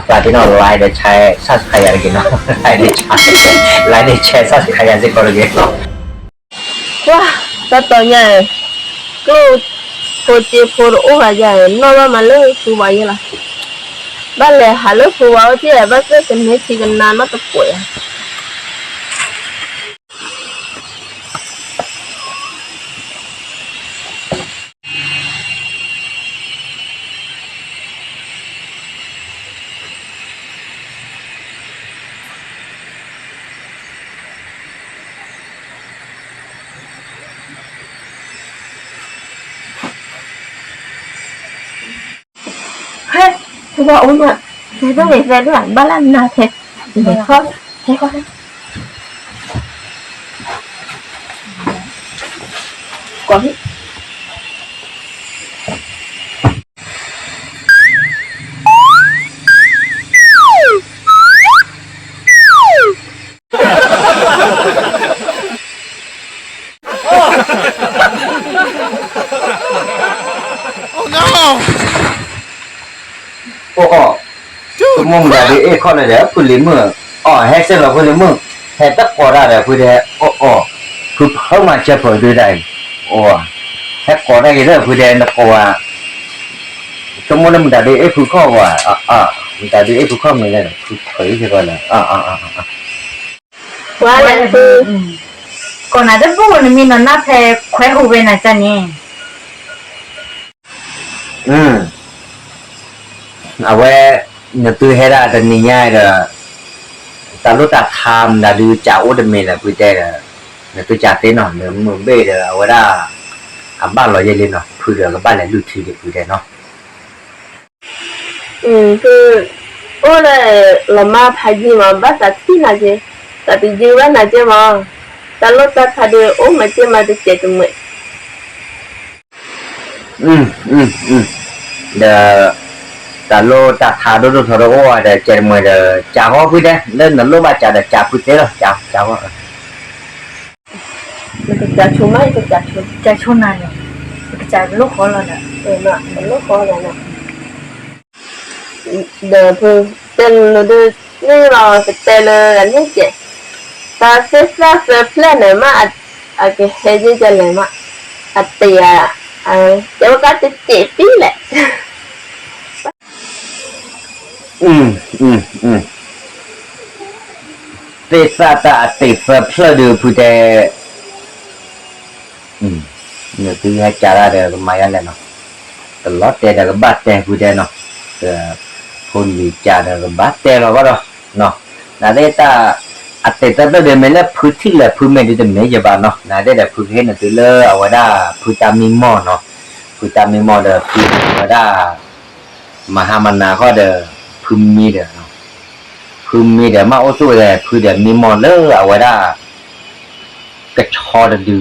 ပာ်တ့ၢ်နီၤ like ဒီး share subscribe ယၤတဂ့ၤနီၤ, like ဒီး share, like ဒီး share subscribe ယၤစ့ၢ်ကီးတဂ့ၤနီၤ. ကွၢ်, တၢ်တီၤညါအံၤ, ကျိၣ်ဖိစ့ဖိတအိၣ်ဘၣ်ယၤအံၤ, နီၢ်ဘၣ်မးလၢဖုဝါယဲလီၤ. ဘၣ်လဲၤဟးလၢဖုဝါအိၣ်တ့ၢ်, ဘၣ်သ့ၣ်ကန့ၢ်ထံကနါနီတပှဲၤဧါ. ဟဲ, ဖုဝါအိၣ်မး, ဖဲဒိၣ်န့ၣ် ဖဲဒိၣ် ဘၣ်လၢနၤထဲ, လဲၤခီ, ဟဲခီ, ကိးဟံၣ်. အိၣ်အီၣ်, ဖုမိၢ်မတၤဒုးအ့ၣ်ခီၣ်လၢၤဒီး ဖုလံၤမုၣ်, အီၣ်ဟဲစ့ၢ်လီၤဖုလံၤမုၣ်, ဟဲတကိးတၢ်ဒီးဖုဒဲး, အီၣ်အီၣ်, ဖုဖုမၤစၢၤဖုဒုးဒၣ်အံၤ, အိၣ်, ဟဲကိးတၢ်က့ၤဒီးဖုဒဲးနကိးဝဲ, ဆိကမိၣ်လၢမတၤဒုးအ့ၣ်ဖုခီၣ်ဝဲ, မတၤဒုးအ့ၣ်ဖုခီၣ်မ့ၢ်လဲၣ်ဒီး ဖုခွဲးအံၤစ့ၢ်ကီးလၢ ပှၤလဲၤဖု, ကိးနၤတဘူၣ်နမံနီၤနၢ်ဖဲခွဲးဟူးဝဲနၤကၢ်န့ၣ်, အဝဲ, နသုဟဲဒၣ်တနံၤညါဒီး, တၢ်လိၣ်တၢ်ထါမတၤဒုး ကးအိၣ်တမံၤလၢၤဖုတဲဒီး, နသုကးသ့နီၤ နမုာ်ဘ့ၣ်ဒီး အဝဲဒၣ်, အဘၣ်လီၤယဲလံနီၤ ဖုဒီးကဘၣ်လဲၤလုၢ်ထံဒီးဖုတဲနီၤ. ဖု, အိၣ်လၢလီၤမၢ်ဖးယံာ်မး ဘၣ်သးထံၣ်နၤက့, သးတယုၢ်ဘၣ်နၤက့မး, တၢ်လိၣ်တၢ်ထါဒုးအိၣ်မးက့မးတစဲးတမှဲး. ဒီး, တၢ်လိၣ်တၢ်ထါဒိၣ်ဒိၣ်ထီထီၣ်အိၣ်ဒီး ကဲတမှဲဒီး ကးဃီဖုတဲ, လၢနလိၣ်ဘၣ်ကးဒီးကးဖုတဲလီၤ, ကးဃီ, ကးဆိမး, ကးဆိနၤန့ၣ်, ကးလိၣ်ဃီလီၤဒီး, လိၣ်ဃီလီၤ, ဒီးဖုတဲလၢဒုး, န့ၣ်လီၤကတဲလၢအန့ၣ်ကဲ, တၢ်သ့ၣ်သၣ်သၢဖျၢၣ်န့ၣ်မး, အကဟဲယဲၢ်ကလဲၤမး, အတယၤ, တဲဝဲကတစဲးတံၢ်လဲၣ်. သ့ၣ်သၣ်တၢ်အတ့ၢ်သၢဖျၢၣ်ဒုးဖုတဲ, နသုဟဲကးတၢ်ဒီးကမၤယါလဲၣ်နီၤ, တလီၤတဲာ်ဒီးကဘၣ်တဲဖုတဲနီၤ, ဖိလံၤကးဒီးကဘၣ်တဲလီၤဘၣ်ဒီး, နသ့ၣ်တၢ်, အတ့ၢ်သၢဖျၢၣ်ဒုးမ့ၢ်လၢဖုထံၣ်လၢၤဖုမဲာ်ဒုးတမ့ၢ်ယဘၣ်နီၤ, နသ့ၣ်ဒီးဖုကဟ့ၣ်နသုလၢအဝဲဒၣ်, ဖုတၢ်မံမီၢ်နီၤ, ဖုတၢ်မံမီၢ်ဒီးဖုအဝဲဒၣ်, မဟါမနၤဃီဒီး, ဖုမံဒီး, ဖုမံဒီးမ့ၢ်အိၣ်သူၣ်ဝဲဒီးဖုဒီးမံမီၢ်လၢအဝဲဒၣ် ကဆီတဒု,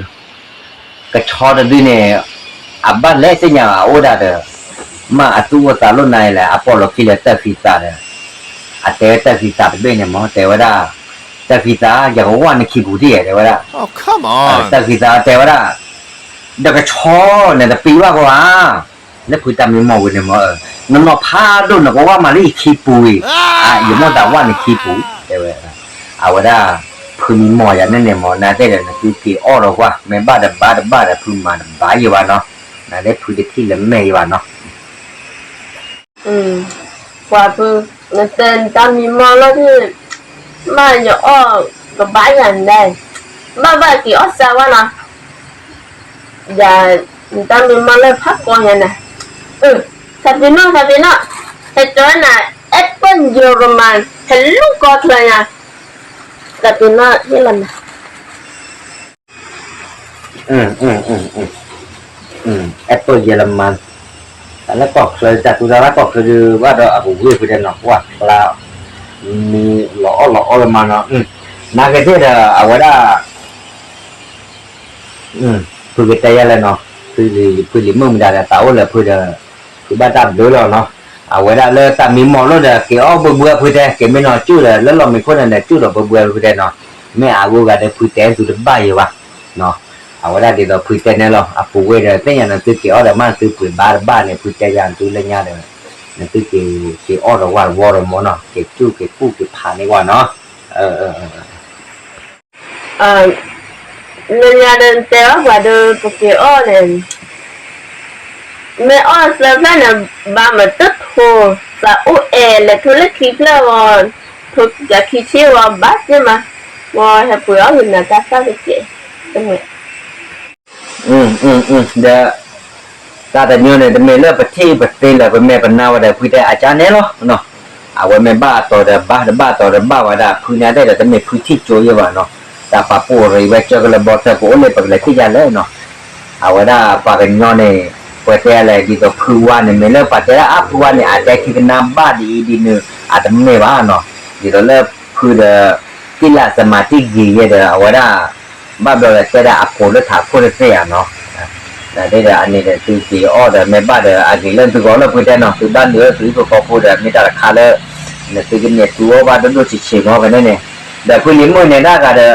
ကဆီတဒုန့ၣ်, အဘၣ်လဲၣ်သ့ၣ်ညါအအိၣ်ဒၣ်ဒီး, မ့ၢ်အသူၣ်အိၣ်သးလိၣ်နၤလဲၣ် အပိာ်လီၤခံလၢတၢ်ဃံသးဒီး, အတဲတၢ်ဃံသးတဘ့ၣ်န့ၣ်မ့ၢ်တဲဝဲဒၣ်, တၢ်ဃံသး ယကဝၢ်နခံပူၤထံၣ်တဲဝဲဒၣ်, တၢ်ဃံသးတဲဝဲဒၣ်, ဒီးကဆီန့ၣ်တပံၤဘၣ်ဃီဧါ လၢဖုတၢ်မံမီၢ်ဝဲန့ၣ်မ့ၢ်, နနီၢ်ဖးဒိၣ်နကဝၢ်မးလၢယခံပူၤအံၤ, ယမိၢ်သးဝၢ်နခံပူၤ, တဲဝဲ, အဝဲဒၣ်, ဖုမံမီၢ်ယၤန့ၣ်န့ၣ်မ့ၢ် နသ့ၣ်ဒီးနသုက့ၤအီၣ်ဒီးကွၢ် မ့ၢ်ဘၣ်တဘၣ်တဘၣ်ဒီးဖုမၤတဘၣ်ယံၤဘၣ်နီၤ, နသ့ၣ်ဖုတထံၣ်လၢမဲာ်ယံၤဘၣ်နီၤ. ပှၤဖု, နတဲနတၢ်မံမီၢ်လီၤဒုး, မ့ၢ်ယအီၣ်ကဘၣ်ယၤန့ၣ်, ဘၣ်ဘၣ်က့ၤအီၣ်စၢဝဲနီၤ ယၤ, နတၢ်မံမီၢ်လၢဖးကီညါန့ၣ်, သးပ့ၤနီၣ် သးပ့ၤနီၣ်, ဟဲကၠီနၤ, အဲၣ်ပၢၢ်ယိၤကမၤ, ဟဲလူၢ်ကီၢ်ချၢညါ, သးပ့ၤနီၣ်ဟ့ၣ်လီၤနၤ. အဲၣ်ပၢၢ်ယိၤကမၤ, တၢ်လၢကီၢ်ချၢ တၢ်သူတၢ်လၢကီၢ်ချၢဒုး ဘၣ်ဒီးအကဝ့ၢ်ဖုတဲနီၤ ကွၢ်ချါ, မံလီၤအီၣ်လီၤအီကမၤနီၤ, နာ်က့သ့ၣ်ဒီး အဝဲဒၣ် ဖုကတဲယၤလဲၣ်နီၤ, ဖုလံၤမုၣ်မတၤဒီး သးအိၣ်လၢဖုဒီး, ဖုဘၣ်တၢ်ဘျုးလီၤနီၤ, အဝဲဒၣ်လၢတၢ်မံမီၢ်လိၣ်ဒီး က့ၤအီၣ်ဘှဲဘှဲဖုတဲ က့ၤမ့ၢ်နီၤ ကၠူၣ်ဒီး လၢလီၢ်မံခိၣ်န့ၣ်ဒီး ကၠူၣ်ဒီးဘှဲဘှဲဖုတဲနီၤ, မ့ၢ်အဂုၤအဂၤဒီးဖုတဲသုတဘၣ်ယံၤဘၣ်, အဝဲဒၣ်ဒ်သိးဖုတဲန့ၣ်လီၤ အပူၤဝဲဒီး သ့ၣ်ညါနသုက့ၤအီၣ်ဒီးမ့ၢ်သုပှ့ၤဘါတဘၣ်န့ၣ် ဖုတဲယၤနသုလၢညါဒီး, နသုက့ၤက့ၤအီၣ်ဒီးဝဲတဝီဒီးမၢ်နီၤ, က့ၤစူၢ်က့ၤကူၣ်က့ၤဖးန့ၢ်ဝဲနီၤ. လၢညါဒီးတဲအီၣ်ပှၤဒီးပက့ၤအီၣ်န့ၣ် မ့ၢ်အီၣ်သၢဖျၢၣ်န့ၣ် ဘၣ်မၤတထိး, သးအိၣ်အဲၣ်လဲၤထိးလၢခံဖျၢၣ်ဝဲ, ထိးကခံဆ့ဝဲဘၣ်က့ၢ်မး, ဝဲဟဲပှ့ၤအီၣ်က့ၤနၤတၢ်သၣ်တကဲး, တမ့ၢ် ဒီး တၢ်တမံၤန့ၣ် တမ့ၢ်လၢပထံၣ်ပသ့လၢၤ ပမဲာ်ပနါဝဲဒီးဖုတဲအကါန့ၣ်လီၤ. အဝဲမ့ၢ်ဘၣ်အတီၤဒီးဘၣ် တဘၣ်အတီၤဒီးဘၣ်ဝဲဒၣ် ဖုန့ၣ်တဲဒီး တမ့ၢ်ဖုထံၣ်ကၠိယဲၢ်ဘၣ်နီၤ, တၢ်ပာ်ပိာ်ရံးဝဲကၢကလၢဘီသၢ ပအိၣ်လၢပကလဲၤထံၣ်ယၤလဲၣ်နီၤ. အဝဲဒၣ်ပှၤကညီန့ၣ် ပှၤတဲလဲၣ် ဒ်သိးဖုဝါန့ၣ် မ့ၢ်လၢပှၤတဲဒၣ်အါဖုဝါန့ၣ် အတဲခံကနါဘၣ်ဒ်အံၤဒ်နုၤ အတမ့ၢ်ဘၣ်နီၤ, ဒ်သိးလၢဖုဒီး သံလၢအစမၤတံၢ်ဂ့ၤယဲဒီး အဝဲဒၣ် ဘၣ်ဘျီဒီးတဲဒၣ်အကိးလၢထးခိၣ်တသ့ၣ်ဧါနီၤ. ဒီးအန့ၣ်ဒီးသုက့ၤအီၣ်ဒီးမ့ၢ်ဘၣ်ဒီးအဂ့ၤလၢသုဂီၢ်လၢဖုတဲနီၤ, သုဘၣ်နုာ်လၢသုဟံၣ်ဖိဃီဖိဒီး မ့ၢ်တၢ်တခါလၢ နသုကန့ၢ်သူအီၣ်ဘၣ်ဒိၣ်ဒိၣ်ဆံးဆံးမၢ်ဖဲန့ၣ်န့ၣ်, ဒီးဖုလံၤမုၣ်န့ၣ်ဒၣ်ဂၤဒီး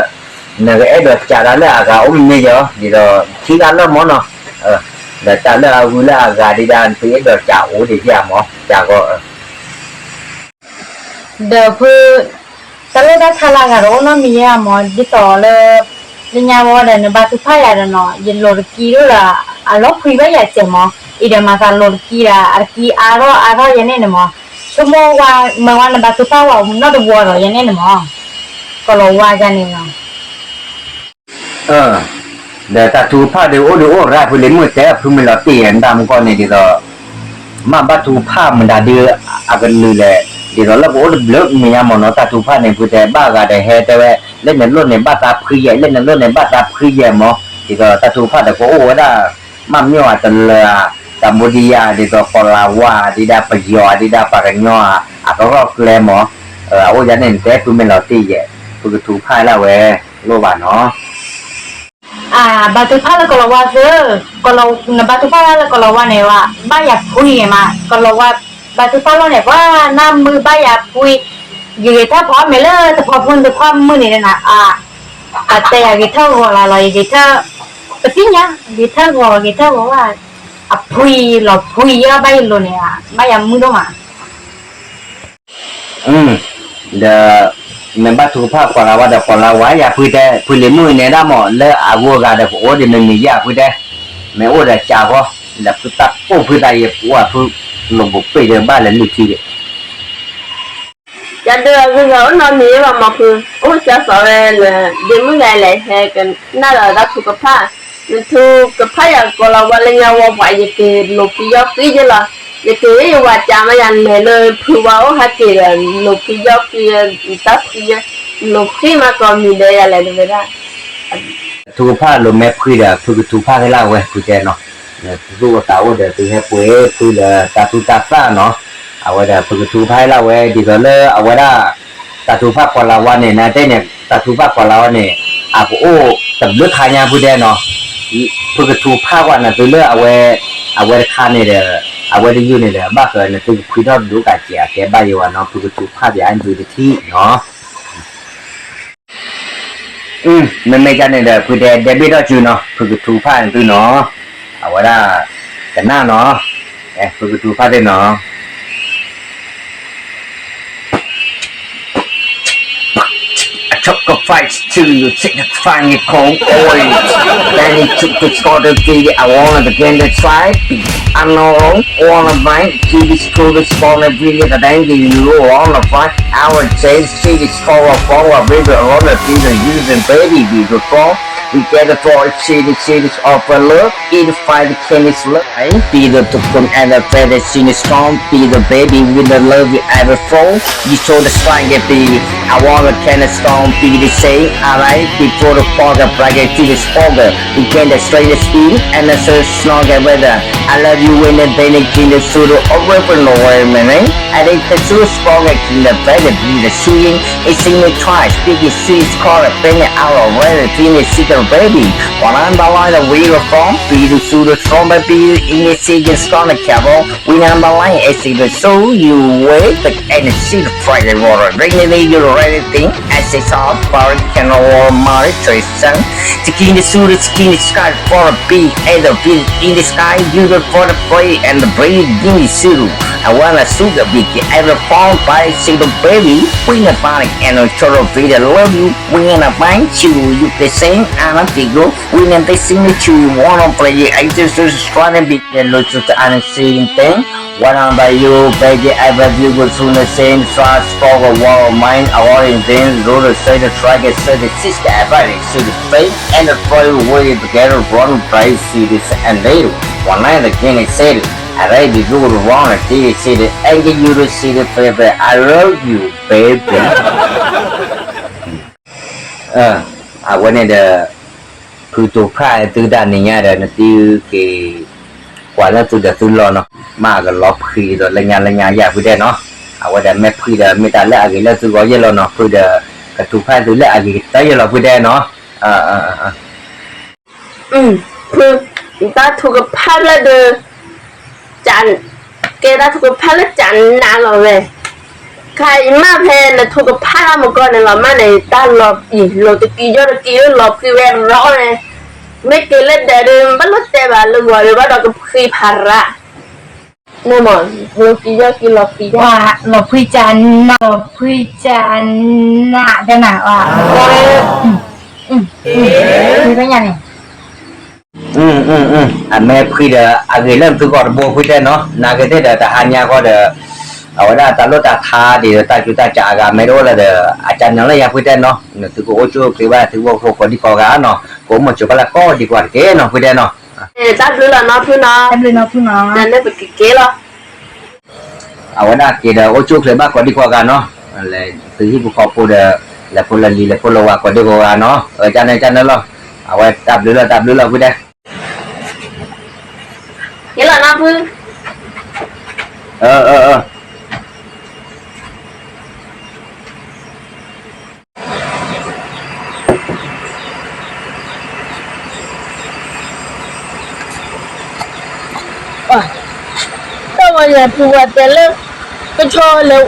နကအဲၣ်ဒိးကးတၢ်လၢအဂၤအိၣ်မ့ၢ်ယဲၢ်အီၤ ဒ်သိးခံဂၤလၢမၢ်နီၤ, ဒီးတၢ်လၢအဂုၤလၢအဂၤဒ်ဒၣ် သုအဲၣ်ဒိးကးအိၣ်ဒံးယဲၢ်မၢ် ကးဂီၢ် ဒီးဖု တၢ်လၢတၢ်ခါလၢအဂၤတအိၣ်နီတမံၤယဲၢ်မၢ် ဒ်သိးလၢ လၢညါဝဲဒီးနဘါထုကဖၣ်ယၤဒီးနီၤ ယလိၤတကံဒိၣ်ဒီး အလီၤဖှံဘၣ်ယၤစဲးမၢ်, အံၤဒီးမၤသးလိၤတကံဒီး အတကံအါထီၣ်အါထီၣ်ယဲၢ်န့ၣ်န့ၣ်မၢ်, ဆိကမိၣ်ဝဲ မ့ၢ်ဝဲနဘါထုကဖၣ်ဝဲနီတဝီဒီးယဲၢ်န့ၣ်န့ၣ်မၢ်, ကလီၤဝါယဲၢ်န့ၣ်လီၤ. ဒီးတၢ်ထုကဖၣ်ဒီးအိၣ်ဒီးအိၣ်ရၣ် ဖုလံၤမုၣ်တဲ ဖုမ့ၢ်လီၤတံၢ်ယဲၢ် နတၢ်မူကီၢ်န့ၣ်ဒ်သိး မ့ၢ်ဘၣ်ထုကဖၣ်မတၤဒုး အကလုာ်လဲၣ်, ဒ်သိးလၢပအိၣ်တဘျုးမ့ၢ်ညါမၢ်နီၤ တၢ်ထုကဖၣ်န့ၣ် ဖုတဲဘၣ်ဂၤဒီးဟဲတဲဝဲ လၢနလိၣ်န့ၣ်ဘၣ်သးဖှံယဲၢ် လၢနလိၣ်န့ၣ်ဘၣ်သးဖှံယဲၢ်မၢ်, ဒ်သိးတၢ်ထုကဖၣ်ဒီးကအိၣ်ဝဲဒၣ် မ့ၢ်မ့ၢ်ဝဲတလၢာ် ကမ်ဘိဒံယါ ဒ်သိးကီၤလၤဝါ ဒ်ဒၣ်ပယီၤ ဒ်ဒၣ်ပှၤကညီ အကရၢၢ်ကျဲမၢ်, အအိၣ်ယါန့ၣ် နတဲဖုမ့ၢ်လီၤတံၢ်ယဲၢ် ဖုကထုကဖၣ်လၢဝဲ လိၣ်ဘၣ်နီၤ. ဘါထုကဖၣ်လၢကီၤလၤဝါသ့, နဘါထုကဖၣ်လၢကီၤလၤဝါန့ၣ်ဝဲ ဘၣ်ယၤဖှံဂ့ၤမး, ကီၤလၤဝါ ဘါထုကဖၣ်လီၤန့ၣ် ပှၤနၢ်မုာ်ဘၣ်ယၤဖှံ, ယဂဲၤထၢၣ်ဖီမ့ၢ်လၢတဖီဖိန့ၣ်တဖီမုၢ်န့ၣ်နၤ, အတဲယၤဂဲၤထၢၣ်ဂီၤလၢ်လီၤ ယဂဲၤထၢၣ်, ပသ့ၣ်ညါ ဂဲၤထၢၣ်ဂီၤ ဂဲၤထၢၣ်ဂီၤဘၣ်, အဖှံလီၤဖှံယဲၢ်ဘၣ်ယလိၤန့ၣ်, ဘၣ်ယၤမုာ်ဒိၣ်မး ဒီး နဘၣ်ထုကဖၣ်ကီၤလၤဝါဒီးကီၤလၤဝါယၤဖုတဲ ဖုလံၤမုၣ်န့ၣ်ဒၣ်မၢ် လၢအဂုၤအဂၤဒီးကအိၣ်ဒ်မ့ၢ်မ့ၢ်ယဲၢ်ဖုတဲ, မ့ၢ်အိၣ်ဒီးကးဂီၢ် ဒီးဖုတၢ်ပိာ်ဖုသးယဲၢ်ပှၤဖု လိာ်ဘိးပ့ၢ်ဒီးဘၣ်လဲၤလုၢ်ထံဒီး ယၤဒုးအဂုၤအဂၤအိၣ်နီတမံၤဘၣ်မၢ်ဖု, အိၣ်ကၢ်သိးဝဲလၢ ဒ့မုၣ်ဂၤလဲၣ် ဟဲကနၣ်ဒီးတၢ်ထုကဖၣ်, နထုကဖၣ်ယၤကီၤလၤဝါလၢညါဝဲပှၤ ယက့ၤလိာ်ဖှံယီၢ်ဃံယဲၢ်လီၤ, ယက့ၤယဝၤကးမးယၤလဲၤလၢဖုဝါအိၣ်ဟဲက့ၤဒီး လိာ်ဖှံယီၢ်ဃံ, တၢ်ဖှံယဲၢ်, လိာ်ဖှံမးကိးမံၤဒီးယၤလဲၤတဝဲဒၣ် ထုကဖၣ်လိာ်မ့ၢ်ဖှံဒီး ဖုကထုကဖၣ်ခဲလၢာ်ဝဲ ဖုတဲနီၤ, သုသူၣ်အိၣ်သးအိၣ်ဒီး သုဟဲပှ့ၤဖုလၢတၢ်သူၣ်တၢ်သၣ်နီၤ, အဝဲဒီးဖုကထုကဖၣ်ခဲလၢာ်ဝဲ ဒ်သိးလၢအဝဲဒၣ် တၢ်ထုကဖၣ်ကီၤလၤဝါန့ၣ် နတဲန့ၣ် တၢ်ထုကဖၣ်ကီၤလၤဝါန့ၣ် အကအိၣ်တဘျုးခါညါဖုတဲနီၤ, ဖုကထုကဖၣ်ကွၢ်နသုလၢအဝဲ အဝဲတခါန့ၣ်ဒီး အဝဲတယုၢ်န့ၣ်ဒီး ဘၣ်ဃးနသုကဖှံထီၣ်တဒူၣ်ကးကဲး အကဲဘၣ်ယဲၢ်ဝဲနီၤ ဖုကထုကဖၣ်ပၠးနသုတထံၣ်နီၤ မ့မ့ၢ်ကန့ၣ်ဒီး ဖုတဲဒဲးဘ့ၣ်ထီၣ်စုနီၤ ဖုကထုကဖၣ်သုနီၤ, အဝဲဒၣ် ကနၣ်နီၤ, ဖုကထုကဖၣ်သ့ၣ်နီၤ I took a flight to you, take a fine cold oil. Then he took the squad of the I wanna begin the try. I know all the right, see the school is gonna be the danger, you all the fight. Our change, see the score of all, I really all the things that you and baby, we perform. We get the four city, cities of a love, eat the five candies love. Be the tukun and the feather, see the storm, be the baby with the love you ever fall. You told the strike at the I want a candy storm, be the same, alright. Before the fog, I break it to the stronger. We can the straightest speed, and the search snog and weather. I love you when the bending in the pseudo over for no way, man. Addicted to the smoke, I keep the baby, be the shooting, it's in the trash, big is sweet, call the penny, I don't ready, feel the secret baby. When I'm the light, the wheel of phone, be the shoot the strong, baby, in the city, it's gonna travel. When I'm the light, it's in the soul, you wait, the energy, the fire, water, ring the day, you ready thing, as it's all, power, can all, money, trace, sun. Skin the suit, skin the sky, for a big head of it in the sky, you the for the play and the breathe in the suit. I wanna shoot the big ever fall by single baby. We in a panic and a total beat, I love you. We in a fine shoe, you the same, I'm a big girl. We in the same shoe, you wanna play it, I just was trying to be a little to understand thing. What about you, baby? I love you, go to the same size, for a wall of mine, I want in things, do the same, try to say the sister, I find it, so the faith and the prayer, we together, run, pray, see this, and later. One night again, I said it. I read the good wrong, I did it, said it, and you to see the faith, I love you, baby. အဝဲန့ၣ်ဒီး ဖုတိၤဖးသုတၢ်နံၤညါဒီး နသုက့ၤ ကွၢ်လၢသုဒီးသုလီၢ်နီၤ, မ့ၢ်အကလီၤဖှံဒီးလၢညါလၢညါယၤဖုတဲနီၤ, အဝဲဒီးမ့ၢ်ဖှံဒီးမ့ၢ်တၢ်လၢအဂ့ၤလၢသုဂီၢ်ယဲၢ်လီၤနီၤ, ဖုဒီး ကထူဖးသုလၢအဂ့ၤကတၢၢ်ယဲၢ်လီၤဖုတဲနီၤ. ဖု, တၢ်ထုကဖၣ်လၢဒီး ကဲတၢ်ထုကဖၣ်လၢတၢ်နးလီၤဝဲ, ခါအံၤမ့ၢ်ဖဲနထုကဖၣ်တၢ်မကီၢ်န့ၣ်လီၤမးန့ၣ် တၢ်လီၤအံၤ လီၤတကံယီၢ်တကံလီၤဖှံဝဲရီန့ၣ်, မ့ၢ်က့ၤလၢဒဲးဒီး ဘၣ်လိၣ်တဲဘၣ်လၢဂီၤဒီး ဘၣ်ဒီးကဖှံဖးရး န့ၣ်မး, လီၤဖှံကၠၢက့ၤလီၤဖှံကၠၢ, လီၤဖှံကၠၢနး လီၤဖှံကၠၢနးတဲနၤ, ဖှံညါန့ၣ်, အမဲဖှံဒီး အဂ့ၤလၢသုဂီၢ်တဘိဖုတဲနီၤ, နာ်က့ၤသ့ၣ်ဒီးတဟါညါဃီဒီး အဝဲဒၣ်တၢ်လိၣ်တၢ်ထါဒ်ဒီးတၢ်ကူတၢ်ကးအဂၤမ့ၢ်တအိၣ်လၢဒီး အကၠါနၤလၢယၤဖုတဲနီၤ, သုကအိၣ်ကၠိချ့ဘၣ် သုကအိၣ်ခိးကိးဒံကိးဂၤနီၤ, ကအိၣ်မုာ်ဆိးကလၢကိးဒံကိးဂၤတက့ၢ်နီၤဖုတဲနီၤ. တၢ်ဘျုးလီၤနီၤဖုနီၤ, တၢ်ဘျုးနီၤဖုနီၤ, နပကက့ၤလီၤ. အဝဲဒၣ်က့ၤဒီးအိၣ်ကၠိချ့ဘၣ်ကိးဒံကိးဂၤနီၤ, လဲၤသုဟံၣ်ဖိဃီဖိဒီး လဲၤဖိလၢလံၤ လဲၤဖိလၢဝၤကိးဒံကိးဂၤနီၤ, အကၠါန့ၣ်ကၠါန့ၣ်လီၤ, အဝဲတၢ်ဘျုးလီၤ တၢ်ဘျုးလီၤဖုတဲ က့ၤလီၤနီၤဖု, အၢ အၢ အၢ တၢ်ဝဲယၤဖုဝဲတဲလၢ ကဆီလၢ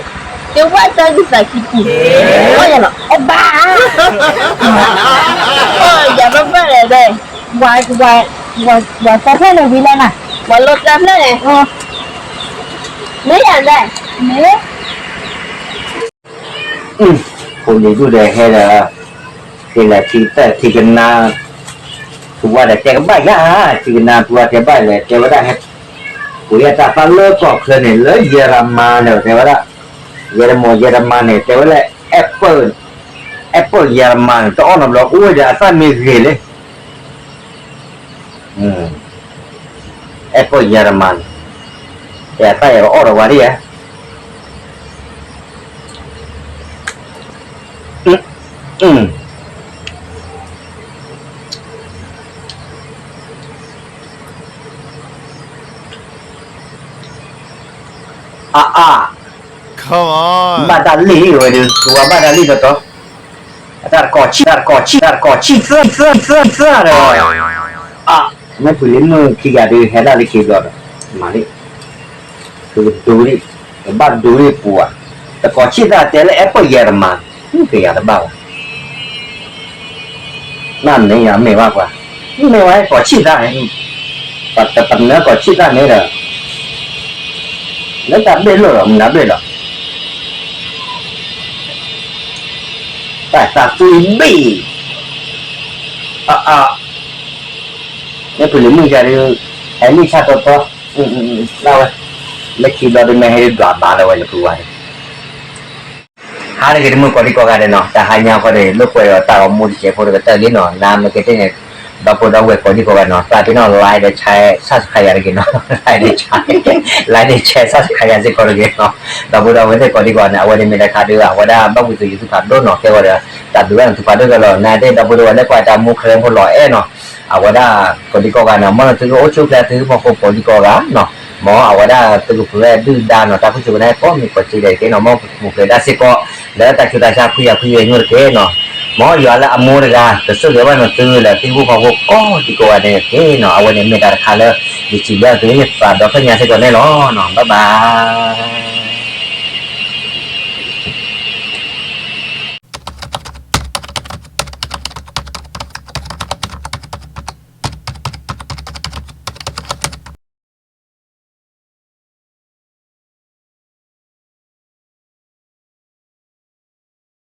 က့ၤဝဲတၢ်ကစၢ်ခံကံၢ်, အီယၤလီၤ အဘၣ်, အီယၤဘၣ်ဘၣ်လဲၣ်ဒဲး, ဝၤ ဝၤ ဝၤသၢဖျၢၣ်န့ၣ်ဝံၤလီၤနၤ, ဝၤလိာ်သၢဖျၢၣ်န့ၣ်, မ့ၢ်ယၤဒဲး, မ့ၢ် ဖိလံၤဒူၣ်ဒီးဟဲဒီး က့ၤလဲၤထံတၢ်ထံကနါ ဖုဝါဒီးတဲကဘၣ်ယၤ, ထံကနါဖုဝါတဲဘၣ်လဲၣ် တဲဝဲဒၣ်ဟဲ ပှ့ၤအတၢ်သးလၢကီၢ်ချၢန့ၣ် လၢယဲရမၤန့ၣ် တဲဝဲဒၣ်, ယဲရမၤ ယဲရမၤန့ၣ် တဲဝဲလၢ apple, apple ယဲရမၤန့ၣ် တအီၣ်နီတဘျီ အိၣ်ဝဲဒီးအသၣ်မ့ၢ်ဂ့ၤလံ apple ယဲရမၤန့ၣ် တဲအသၣ်ယဲကအီၣ်ဒီးဝဲဒၣ်ယဲ အါအါ ဘၣ်တၢ်လံၣ်ဝဲဒုး ကဝၤဘၣ်တၢ်လံၣ်တီတီ အတၢ်တကိးဆံၣ် တၢ်တကိးဆံၣ် တၢ်တကိးဆံၣ်သၢသၢသၢသၢဒီး အါ မ့ၢ်ဖုလံၤမုၢ်ခံဂၤဒုး ဟဲဒၣ်လၢခံဘျီဒီး မၤလံ သုကဒိလံ ကဘၣ်ဒိလံပူၤဧါ တကိးဆံၣ်သၢတဲလၢအဲၣ်ပၢၢ်ယဲၢ်တမၤ မ့ၢ်ကယၤတဘၣ်ဘၣ် နမ့ၢ်ယၤမ့ၢ်ဘၣ်ပှၤ မ့ၢ်ဝဲကိးဆံၣ်သၣ်န့ၣ် ပတပနၢၤကိးဆံၣ်သၣ်န့ၣ်ဒီး လၢတၢ်ဘ့ၣ်လိာ်ဒီး မနုၤဘ့ၣ်လီၤ တၢ်သးသွံၣ်ဘ့ၣ် အအ မ့ၢ်ဖုလံၤမုၣ်ယၤဒုး ဟဲလံၣ်ဆၣ်တီတီ လၢဝဲ လၢခံဘျီဒုးမ့ၢ်ဟဲဒုးဒွးဘၣ်လၢဝဲလၢဖုဝါန့ၣ် ဟါတဂ့ၤတမုၢ်ကိးဒံကိးဂၤဒဲးနီၤ တဟါညါဃီဒီး လိာ်ကွဲဒီးတၢ်ဂီၤမူတစဲးဖိတကတၢၢ်လံနီၤ နမ့ၢ်ကတဲန့ၣ် ဒီပုၢ်ဒီဝဲၢ်ကိးဒံကိးဂၤနီၤ သးပ့ၤနီၣ် like ဒီး share subscribe ယၤတဂ့ၤနီၤ like ဒီး share like ဒီး share subscribe ယၤစ့ၢ်ကီးတဂ့ၤနီၤ ဒီပုၢ်ဒီဝဲၢ်သ့ၣ်ကိးဒံကိးဂၤန့ၣ် အဝဲန့ၣ်မ့ၢ်တခါဒုး အဝဲဒၣ်ဘၣ်ဝံၤသုးယုသုးဖးဒိၣ်နီၤ ကဲဝဲဒီး တၢ်ဘျုးဘၣ်န့ၣ်သုဖးဒိၣ်ကဲလီၤ နသ့ၣ်ဒီပုၢ်ဒီဝဲၢ်လၢကွၢ်တၢ်မူခရံာ်ဖိလီၤအဲၣ်နီၤ အဝဲဒၣ်ကိးဒံကိးဂၤနီၤ မ်နသုကအိၣ်ဆူၣ်အိၣ်ချ့သုဟံၣ်ဖိဃီဖိကိးဒံကိးဂၤနီၤ မ်အဝဲဒၣ်သုကဖုးဝဲဒုၣ်ဒါနီၤ တၢ်ခိၣ်ဆူၣ်ကနၣ်ကိးမံၤကိးက့ဒဲးတက့ၢ်နီၤ မ်ပပူၤဖျဲးဒၣ်စ့ၢ်ကီး လၢတၢ်ဆူးတၢ်ဆါဖှံယၤဖှံဝဲညိတက့ၢ်နီၤ မ်ယွၤလၢအမိၢ်တဂၤ ကဆိၣ်ဂ့ၤဘၣ်နသုလၢသုဟံၣ်ဖိဃီဖိကိးဒံကိးဂၤန့ၣ်တက့ၢ်နီၤ အဝဲန့ၣ်မ့ၢ်တၢ်တခါလၢ ယစံးဘျုးသုလၢယသးဒီဖျၢၣ်ညါစ့ၢ်ကီးန့ၣ်လီၤနီၤ bye bye